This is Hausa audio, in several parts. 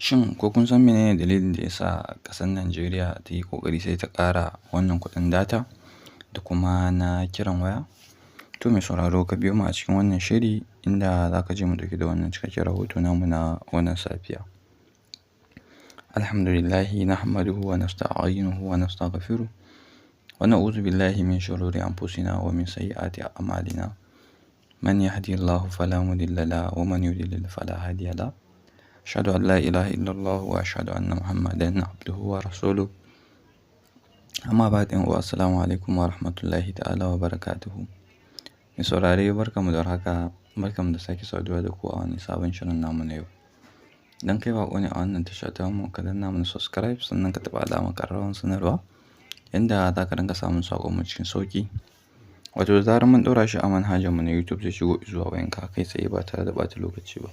Shin ko kun san menene dalilin da ya sa ƙasar Najeriya ta yi ƙoƙari sai ta ƙara wannan kuɗin data da kuma na kiran waya? To mai sauraro, ka biyo mu a cikin wannan shiri inda za ka je mu ɗauke da wannan cikakken rahoto namu na wannan safiya. Alhamdulillahi nahmaduhu wa nasta'inuhu wa nastaghfiruh wa na'udhu billahi min shururi anfusina wa min sayyiati a'malina. Man yahdihillahu fala mudilla lahu wa man yudlil fala hadiya lahu. Ashhadu an la ilaha illallah wa ashhadu anna Muhammadan abduhu wa rasuluh. Amma ba'd, yan uwa, assalamu alaikum wa rahmatullahi ta'ala wa barakatuhu. Mai saurare, barkamu da warhaka, barkamu da sake saduwa da ku a wani sabon shirin namu na yau. Idan kai baƙo ne a wannan tasha tamu, ka danna mana subscribe, sannan ka taɓa alamar ƙararrawar sanarwa yanda za ka dinga samun saƙonmu cikin sauƙi. Wato da zarar mun ɗaura shi a manhajarmu na YouTube, zai shigo zuwa wayanka kai tsaye ba tare da ɓata lokaci ba.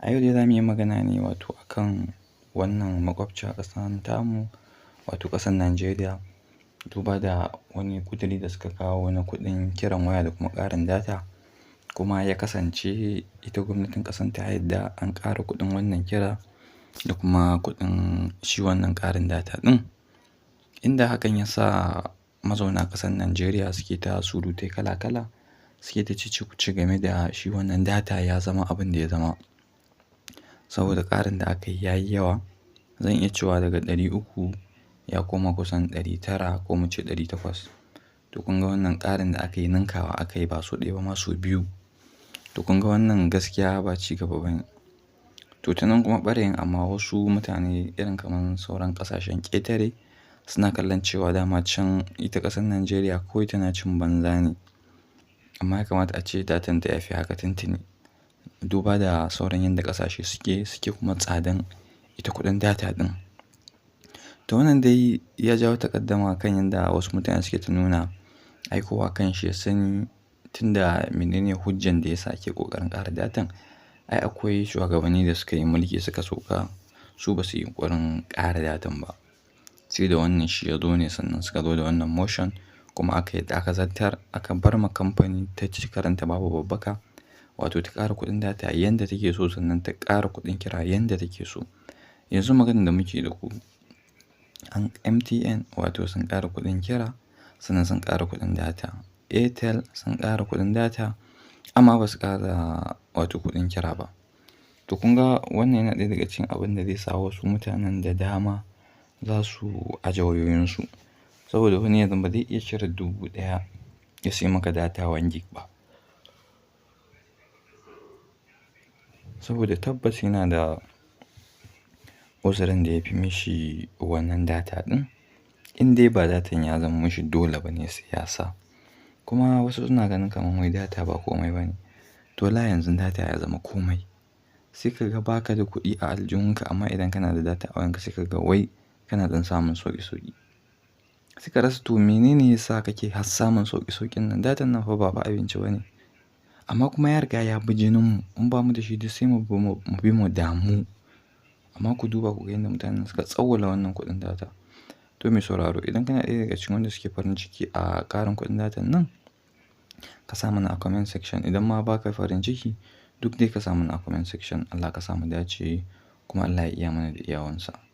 A yau dai za mu yi magana ne wato akan wannan maƙwabciyar ƙasar tamu, wato ƙasar Najeriya, duba da wani ƙuduri da suka kawo na kuɗin kiran waya da kuma ƙarin data, kuma ya kasance ita gwamnatin ƙasar ta yadda an ƙara kuɗin wannan kira da kuma kuɗin shi wannan ƙarin data ɗin. Inda hakan ya sa mazauna ƙasar Najeriya suke ta surutai kala-kala, suke ta cece-kuce game da shi wannan data ya zama abin da ya zama. Saboda ƙarin da aka yi ya yi yawa, zan iya cewa daga 300 ya koma kusan 900 ko mu ce 800. To kun ga wannan ƙarin da aka yi, ninkawa aka yi ba sau ɗaya ba ma, sau biyu. To kun ga wannan gaskiya ba ci gaba ba ne. To ta nan kuma ɓarayin, amma wasu mutane irin kamar sauran ƙasashen ƙetare suna kallon cewa dama can ita ƙasar Najeriya kawai tana cin banza ne. Amma ya kamata a ce datan ta ya fi haka tuntuni. Duba da sauran yadda ƙasashe suke kuma tsadan ita kuɗin data ɗin. To wannan dai ya jawo takaddama kan yadda wasu mutane suke ta nuna ai kowa kan shi ya sani, tunda menene hujjan da ya sa ake ƙoƙarin ƙara datan. Ai akwai shugabanni da suka yi mulki suka sauka, su ba su yi yunƙurin ƙara datan ba. Sai da wannan shi ya zo ne sannan suka zo da wannan motion, kuma aka yadda aka zartar, aka bar ma kamfani ta ci karenta babu babbaka, wato ta ƙara kuɗin data yanda take so, sannan ta ƙara kuɗin kira yanda take so. Yanzu maganar da muke da ku, an MTN wato sun ƙara kuɗin kira, sannan sun ƙara kuɗin data. Airtel sun ƙara kuɗin data amma ba su ƙara wato kuɗin kira ba. To kun ga wannan yana ɗaya daga cikin abin da zai sa wasu mutanen da dama za su aje wayoyinsu. Saboda wani yanzu ba zai iya cire 1000 ya sai maka data 1 gig ba. Saboda tabbas yana da uzurin da ya fi mishi wannan data ɗin. In dai ba datan ya zama mishi dole ba ne sai ya sa. Kuma wasu suna ganin kamar wai data ba komai ba ne. To wallahi yanzu data ya zama komai. Sai ka ga ba ka da kuɗi a aljihunka, amma idan kana da data a wayanka, sai ka ga wai kana ɗan samun sauƙi sauƙi. Sai ka rasa to menene ya sa kake har samun sauƙi sauƙin nan. Datan nan fa ba fa abinci ba ne. Amma kuma ya riga ya bi jininmu, in ba mu da shi duk sai mu bi mu damu. Amma ku duba ku ga yadda mutanen suka tsawwala wannan kuɗin data. To mai sauraro, idan kana ɗaya daga cikin wanda suke farin ciki a ƙarin kuɗin datan nan, ka sa mana a comment section. Idan ma ba ka farin ciki, duk dai ka sa mana a comment section. Allah ka sa mu dace kuma Allah ya iya mana da iyawansa.